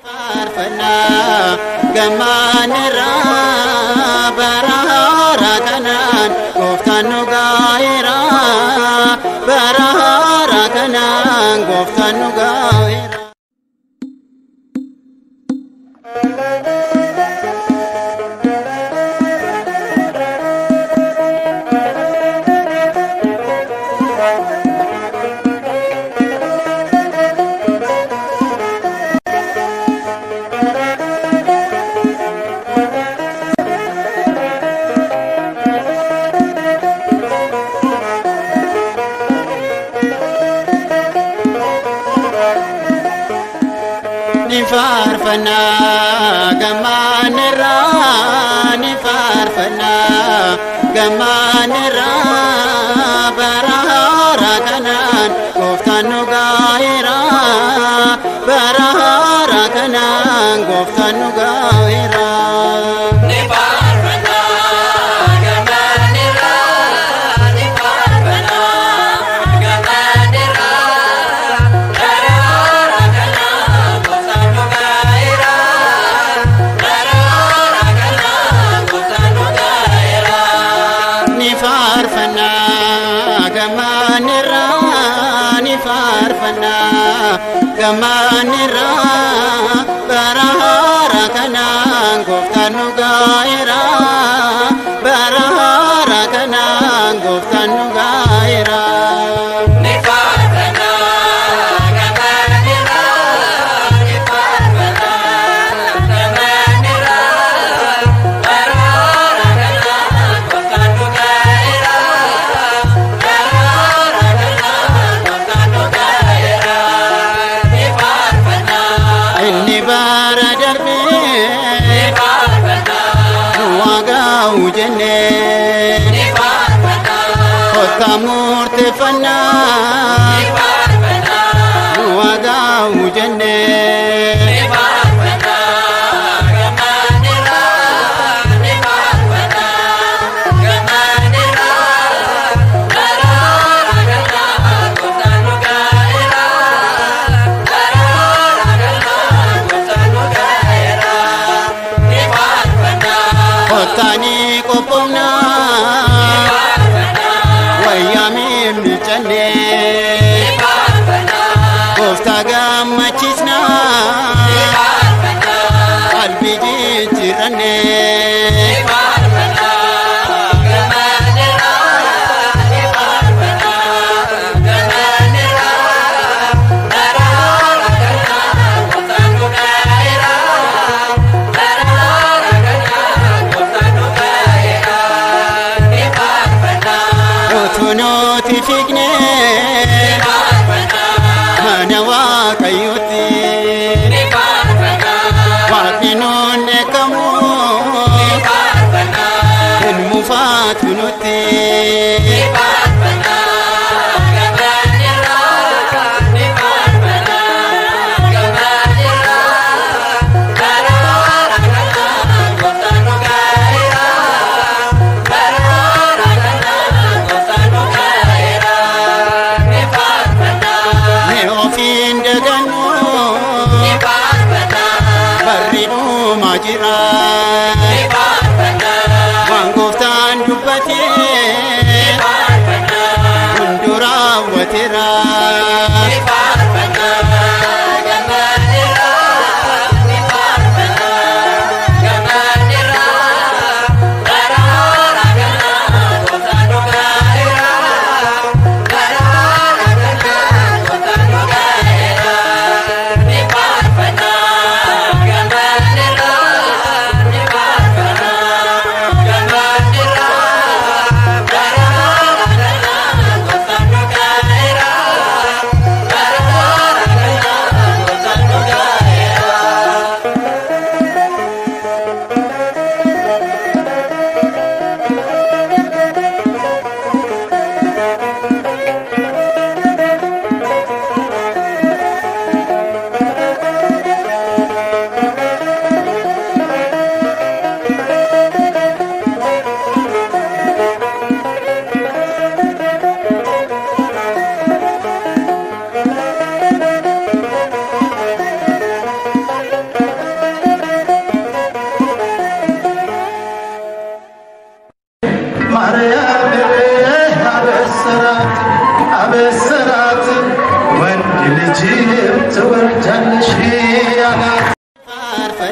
Faarfannaa gammaanirraa bara haaraa kanaan gooftaan nu gaa'eera. Bara haaraa kanaan gooftaan nu gaa'eera. Ni faarfannaa gammaanirraa ni faarfannaa gammaanirraa bara haaraa kanaan gooftaan nu gaa'eera. Bara haaraa kanaan gooftaan nu gaa'eera. Ni faarfannaa gammaanirraa ni faarfannaa gammaanirraa bara haaraa kanaan gooftaan nu gaa'eera. Bara haaraa kanaan gooftaan nu gaa'eera. Ni faarfannaa gammaanirraa ni faarfannaa gammaanirraa bara haaraa kanaan gooftaan nu gaa'eera. Bara haaraa kanaan gooftaan nu gaa'eera. Ni faarfannaa gammaanirraa ni faarfannaa gammaanirraa bara haaraa kanaan gooftaan nu gaa'eera. Bara haaraa kanaan gooftaan nu gaa'eera. Ni faarfannaa. Inni bara Ni darbee faarfannaa. nu waa gaa'u jennee Ni faarfannaa. kottaa murteeffannaa Ni faarfannaa. nu waa gaa'u jennee. Ni faarfannaa gammaanirraa ni faarfannaa gammaanirraa bara haaraa kanaan gooftaan nu gaa'eera. Bara haaraa kanaan gooftaan nu gaa'eera. Ni faarfannaa. Kottaanii Ni qophoofnaa faarfannaa. wayyaa miilcannee Ni faarfannaa. gooftaa gammachiisnaa Ni faarfannaa. qalbii jijjiirannee. Ni faarfannaa gammaanirraa ni faarfannaa gammaanirraa bara haaraa kanaan gooftaan nu gaa'eera. Bara haaraa kanaan gooftaan nu gaa'eera. Ni faarfannaa. Utuu nuti Ni fiignee faarfannaa. mana Waaqayyootti Ni faarfannaa. Waaqni nuun eekamu Ni faarfannaa. hin mufaatu nutti. Ni faarfannaa gammaanirraa ni faarfannaa gammaanirraa bara haaraa kanaan gooftaan nu gaa'eera. Bara haaraa kanaan gooftaan nu gaa'eera. Ni faarfannaa. Mee ofiin dagannu Ni faarfannaa. barri dhumaa jira. Ni faarfannaa. Waan gooftaan dubbatee Ni faarfannaa. hunduu raawwateera. Ni faarfannaa gammaanirraa ni faarfannaa gammaanirraa bara haaraa kanaan gooftaan nu gaa'eera. Bara haaraa kanaan gooftaan nu gaa'eera. Ni faarfannaa gammaanirraa አበሰራት አበሰራት፣ ወንድ ልጅም ትወልጃለሽ አላት።